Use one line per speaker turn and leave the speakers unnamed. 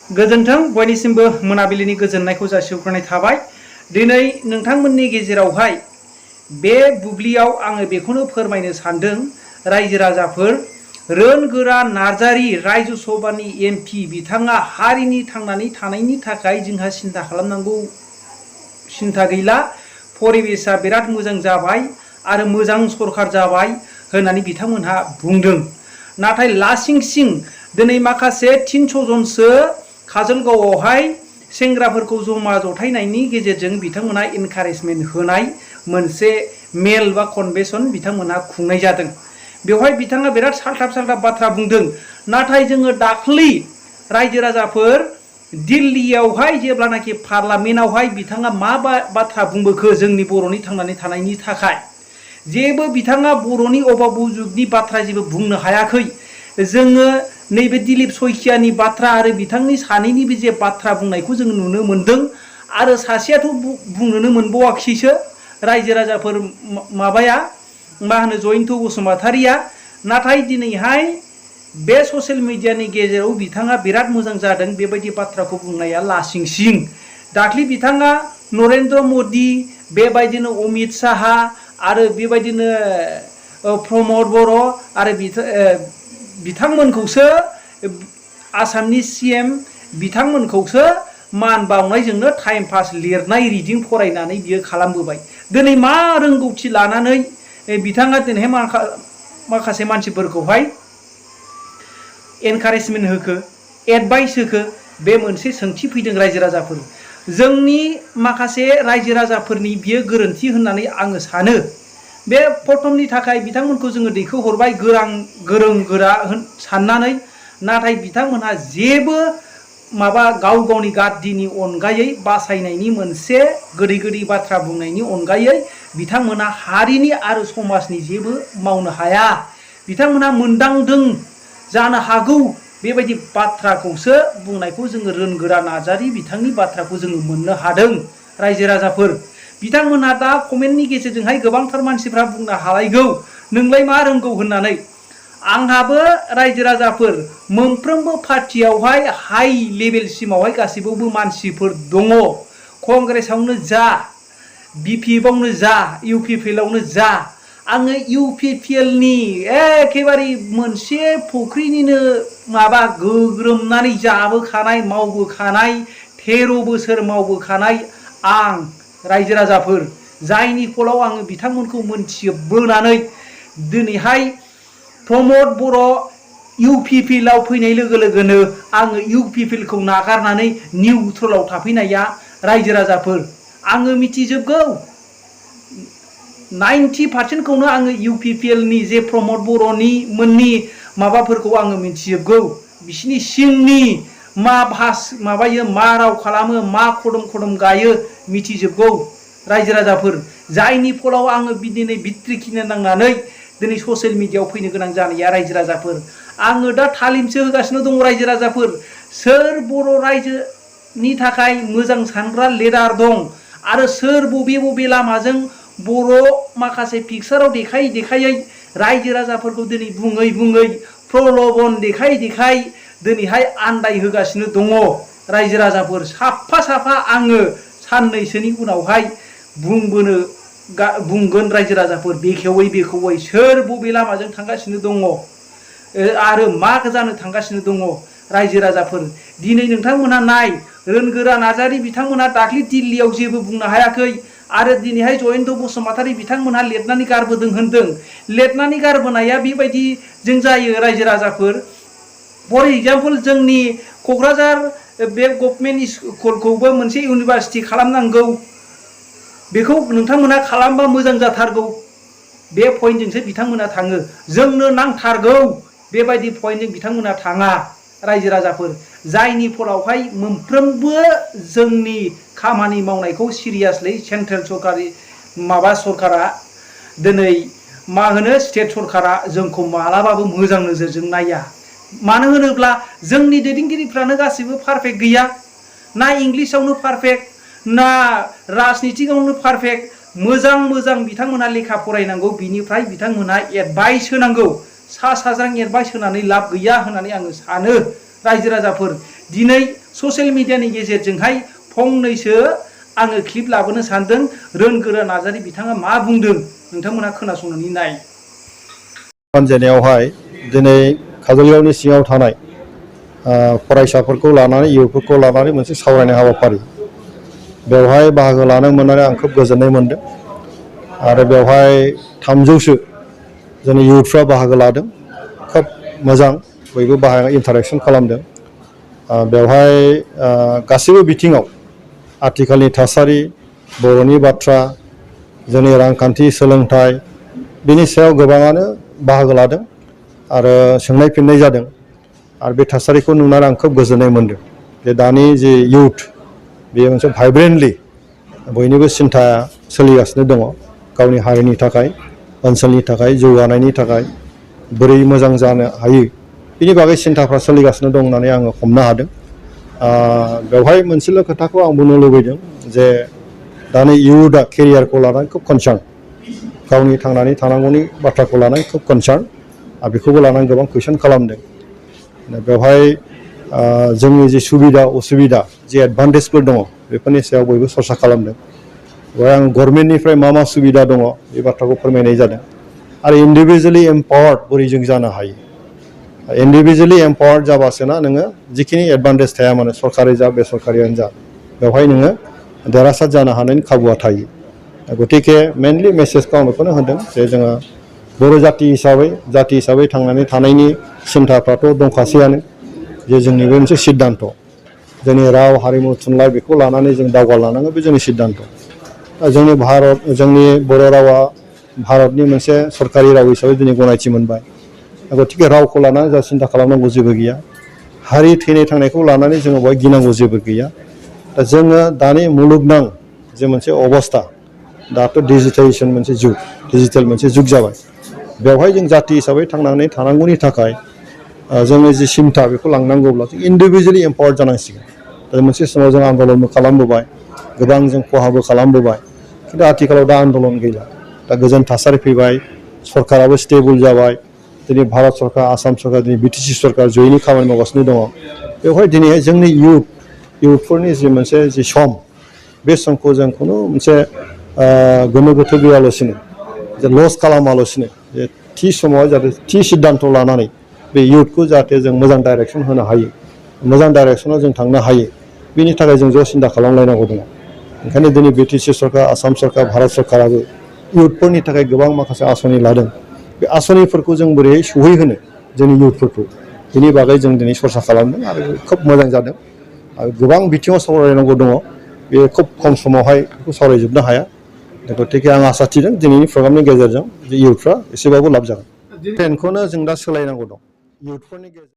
गोजोन्थों बयनिसिमबो मोनाबिलिनि गोजोननायखौ जासिहरनाय थाबाय। दिनै नोंथांमोननि गेजेरावहाय बे बुब्लियाव आङो बेखौनो फोरमायनो सानदों, रायजो राजाफोर, रोनगोरा नार्जारी रायजो सभानि एमपि बिथाङा हारिनि थांनानै थानायनि थाखाय जोंहा सिन्था खालामनांगौ सिन्था गैला। परिबेसा बिराद मोजां जाबाय आरो मोजां सरखार जाबाय होननानै बिथांमोनहा बुंदों। नाथाय लासिंसिं दिनै माखासे 300 जनसो काजलगावआवहाय सेंग्राफोरखौ जमा जथायनायनि गेजेरजों बिथांमोना एनकारेजमेन्ट होनाय मोनसे मेल बा कनभेन्सन बिथांमोना खुंनाय जादों। बेवहाय बिथाङा बिराद साल्थाब बाथ्रा बुंदों। नाथाय जोङो दाख्लि रायजो राजाफोर दिल्लीयावहाय जेब्लानाखि पार्लामेन्टआवहाय बिथाङा मा बाथ्रा बुंबोखो जोंनि बर'नि थांनानै थानायनि थाखाय, जेबो बिथाङा बर'नि अभाब जुगनि बाथ्रा जेबो बुंनो हायाखै। जोङो नैबे दिलीप सयखियानि बाथ्रा आरो बिथांनि सानैनिबो जे बाथ्रा बुंनायखौ जों नुनो मोनदों आरो सासेयाथ' बुंनोनो मोनबावाखिसैसो, रायजो राजाफोर माबाया मा होनो जयन्त बसुमतारिया। नाथाय दिनैहाय बे ससियेल मिडियानि गेजेराव बिथाङा बिराद मोजां जादों बेबायदि बाथ्राखौ बुंनाया लासिंसिं। दाख्लि बिथाङा नरेन्द्र मदि, बेबायदिनो अमित साहा आरो बेबायदिनो प्रमद बर' आरो बिथांमोनखौसो आसामनि CM बिथांमोनखौसो मान बावनायजोंनो टाइम पास लिरनाय रिदिं फरायनानै बियो खालामबोबाय। दिनै मा रोंगौथि लानानै बिथाङा दिनैहाय माखासे मानसिफोरखौहाय एनकारेजमेन्ट होखो, एडभाइस होखो, बे मोनसे सोंथि फैदों रायजो राजाफोर। जोंनि माखासे रायजो राजाफोरनि बियो गोरोन्थि होननानै आङो सानो। बे प्रथमनि थाखाय बिथांमोनखौ जोङो दैखोहरबाय गोरों गोरा साननानै, नाथाय बिथांमोनहा जेबो माबा गावनि गाद्दिनि अनगायै बासायनायनि मोनसे गोदै बाथ्रा बुंनायनि अनगायै बिथांमोना हारिनि आरो समाजनि जेबो मावनो हाया। बिथांमोना मोनदांदों जानो हागौ बेबायदि बाथ्राखौसो बुंनायखौ जोङो रोनगोरा नार्जारी बिथांनि बाथ्राखौ जोङो मोननो हादों। रायजो राजाफोर, बिथांमोनहा दा कमेन्टनि गेजेरजोंहाय गोबांथार मानसिफ्रा बुंनो हालायगौ नोंलाय मा रोंगौ होननानै। आंहाबो रायजो राजाफोर मोनफ्रोमबो पार्टियावहाय हाइ लेभेलसिमावहाय गासिबावबो मानसिफोर दङ। कंग्रेसावनो जा, BPFआवनो जा, UPPLआवनो जा, आङो UPPLनि एखेबारे मोनसे फुख्रिनिनो माबा गोग्रोमनानै जाबोखानाय मावबोखानाय 13 बोसोर मावबोखानाय आं रायजो राजाफोर, जायनि फलाव आङो बिथांमोनखौ मोनथिबोनानै दिनैहाय प्रमद बर' UPPLआव फैनाय लोगो लोगोनो आङो UPPLखौ नागारनानै निउट्रेलाव थाफैनाया रायजो राजाफोर आङो मिथिजोबगौ। 90% आङो UPPLनि जे प्रमद बर'नि मोननि माबाफोरखौ आङो मिथिजोबगौ। बिसिनि सिंनि मा माबायो, मा राव खालामो, मा खदम गायो मिथिजोबगौ रायजो राजाफोर। जायनि फलाव आङो दिनै बिट्रिखिनो नांनानै दिनै ससियेल मिडियायाव फैनो गोनां जानाया रायजो राजाफोर। आङो दा तालिमसो होगासिनो दङ रायजो राजाफोर। सोर बर' रायजोनि थाखाय मोजां सानग्रा लिडार दं आरो सोर बबे लामाजों बर' माखासे पिकचाराव देखायै रायजो राजाफोरखौ दिनै बुङै प्रलबन देखाय दिनैहाय आन्दाय होगासिनो दङ रायजो राजाफोर। साफा आङो साननैसोनि उनावहाय बुंगोन रायजो राजाफोर, बेखेवै सोर बबे लामाजों थांगासिनो दङ आरो मा जानो थांगासिनो दङ रायजो राजाफोर। दिनै नोंथांमोनहा नाय, रोनगोरा नार्जारी बिथांमोनहा दाख्लि दिल्लीयाव जेबो बुंनो हायाखै आरो दिनैहाय जयन्त बसुमतारी बिथांमोनहा लिरनानै गारबोदों होनदों। लिरनानै गारबोनाया बेबायदि जों जायो रायजो राजाफोर। फर एग्जाम्पल जोंनि क'क्राझार बे गभर्नमेन्ट स्कुलखौबो मोनसे इउनिभारसिटि खालामनांगौ, बेखौ नोंथांमोना खालामबा मोजां जाथारगौ, बे पइन्टजोंसो बिथांमोना थाङो। जोंनो नांथारगौ बेबायदि पइन्टजों बिथांमोना थाङा रायजो राजाफोर। जायनि फलावहाय मोनफ्रोमबो जोंनि खामानि मावनायखौ सिरियासलि सेन्ट्रेल सरकारा दिनै मा होनो स्टेट सरकारा जोंखौ मालाबाबो मोजां नोजोरजों नाया। मानो होनोब्ला जोंनि दैदेनगिरिफ्रानो गासिबो पारफेक्ट गैया। ना इंलिसावनो पारफेक्ट, ना राजनितिकआवनो पारफेक्ट। मोजां बिथांमोना लेखा फरायनांगौ, बिनिफ्राय बिथांमोना एडभाइस होनांगौ। सा साज्रां एडभाइस होनानै लाब गैया होननानै आङो सानो रायजो राजाफोर। दिनै ससियेल मिडियानि गेजेरजोंहाय फंनैसो आङो क्लिप लाबोनो सानदों। रोनगोरा नार्जारी बिथाङा मा बुंदों नोंथांमोना खोनासंनानै नाय।
रायजोनायावहाय दिनै काजलगावनि सिङाव थानाय फरायसाफोरखौ लानानै इयुथफोरखौ लानानै मोनसे सावरायनाय हाबाफारि बेवहाय बाहागो लानो मोननानै आं खोब गोजोननाय मोनदों आरो बेवहाय 300सो जोंनि इयुथफ्रा बाहागो लादों। खोब मोजां बयबो बाहागो इन्टारेक्शन खालामदों। बेवहाय गासैबो बिथिङाव आथिखालनि थासारि बर'नि बाथ्रा जोंनि रांखान्थि सोलोंथाइ बिनि सायाव गोबाङानो बाहागो लादों आरो सोंनाय फिननाय जादों आरो बे थासारिखौ नुनानै आं खोब गोजोननाय मोनदों जे दानि जे इयुथ बेयो मोनसे भाइब्रेन्टलि बयनिबो सिन्था सोलिगासिनो दङ गावनि हारिनि थाखाय ओनसोलनि थाखाय जौगानायनि थाखाय बोरै मोजां जानो हायो बिनि बागै सिन्ताफ्रा सोलिगासिनो दं होननानै आङो हमनो हादों। बेवहाय मोनसेल' खोथाखौ आं बुंनो लुबैदों जे दानि इयुथआ केरियारखौ लानानै खोब कनसार्न गावनि थांनानै थानांगौनि बाथ्राखौ लानानै खोब कनसार्न आरो बेखौबो लानानै गोबां कुइसन खालामदों। बेवहाय जोंनि जे सुबिदा असुबिदा जे एडभान्टेजफोर दङ बेफोरनि सायाव बयबो सरसा खालामदों। बेवहाय आं गभर्नमेन्टनिफ्राय मा मा सुबिदा दङ बे बाथ्राखौ फोरमायनाय जादों आरो इन्डिभिजुवेलि एम्पावार्ड बोरै जों जानो हायो। इन्डिभिजुवेलि एम्पावार्ड जाबासो ना नोङो जिखिनि एडभान्टेज थाया मानो सरकारि जा बेसरकारियानो जा बेवहाय नोङो देरहासार जानो हानायनि खाबुआ थायो। गतिके मेनलि मेसेजखौ आं बेखौनो होदों जे जोङो बर' जाथि हिसाबै थांनानै थानायनि सिन्ताफ्राथ' दंखासैयानो जे जोंनि बे मोनसे सिद्धान्त जोंनि राव हारिमु थुनलाइ बेखौ लानानै जों दावगालांनांगौ बे जोंनि सिद्धान्त। जोंनि बर' रावा भारतनि मोनसे सरकारि राव हिसाबै दिनै गनायथि मोनबाय। गतिके रावखौ लानानै जों सिन्ता खालामनांगौ जेबो गैया। हारि थैनाय थांनायखौ लानानै जोङो बेवहाय गिनांगौ जेबो गैया। दा जोङो दानि मुलुगनां जे मोनसे अबस्था दाथ' डिजिटेलाइजेसन मोनसे जुग डिजिटेल मोनसे जुग जाबाय। बेवहाय जों जाथि हिसाबै थांनानै थानांगौनि थाखाय जोंनि जि सिन्ता बेखौ लांनांगौब्ला जों इन्डिभिजुवेलि एम्पावार्ड जानांसिगोन। दा मोनसे समाव जों आन्दलनबो खालामबोबाय गोबां जों खहाबो खालामबोबाय खिन्थु आथिखालाव दा आन्दलन गैला। दा गोजोन थासारि फैबाय सरकाराबो स्टेबल जाबाय। दिनै भारत सरकार आसाम सरकार दिनै बिटिसि सरकार जयैनो खामानि मावगासिनो दङ। बेवहाय दिनैहाय जोंनि इयुथफोरनि जि मोनसे जि सम बे समखौ जों खुनु मोनसे गोनो गोथो गैयालासिनो जे लस खालामालासिनो जे थि समाव जाहाथे थि सिद्धान्त लानानै बे इयुथखौ जाहाथे जों मोजां डाइरेक्सन होनो हायो मोजां डाइरेक्सनाव जों थांनो हायो बिनि थाखाय जों ज' सिन्ता खालामलायनांगौ दङ। ओंखायनो दिनै बिटिसि सरकार आसाम सरकार भारत सरकाराबो इयुथफोरनि थाखाय गोबां माखासे आसनि लादों। बे आसनिफोरखौ जों बोरैहाय सहैहोनो जोंनि इयुथफोरखौ बिनि बागै जों दिनै सरसा खालामदों आरो खोब मोजां जादों आरो गोबां बिथिङाव सावरायनांगौ दङ। बे खोब खम समावहाय बेखौ सावरायजोबनो हाया। गतिके आं आसा थिदों दिनैनि प्रग्रामनि गेजेरजों जे इयुथफ्रा एसेबाबो लाब जागोन। ट्रेन्डखौनो जों दा सोलायनांगौ दं इयुथफोरनि गेजेराव।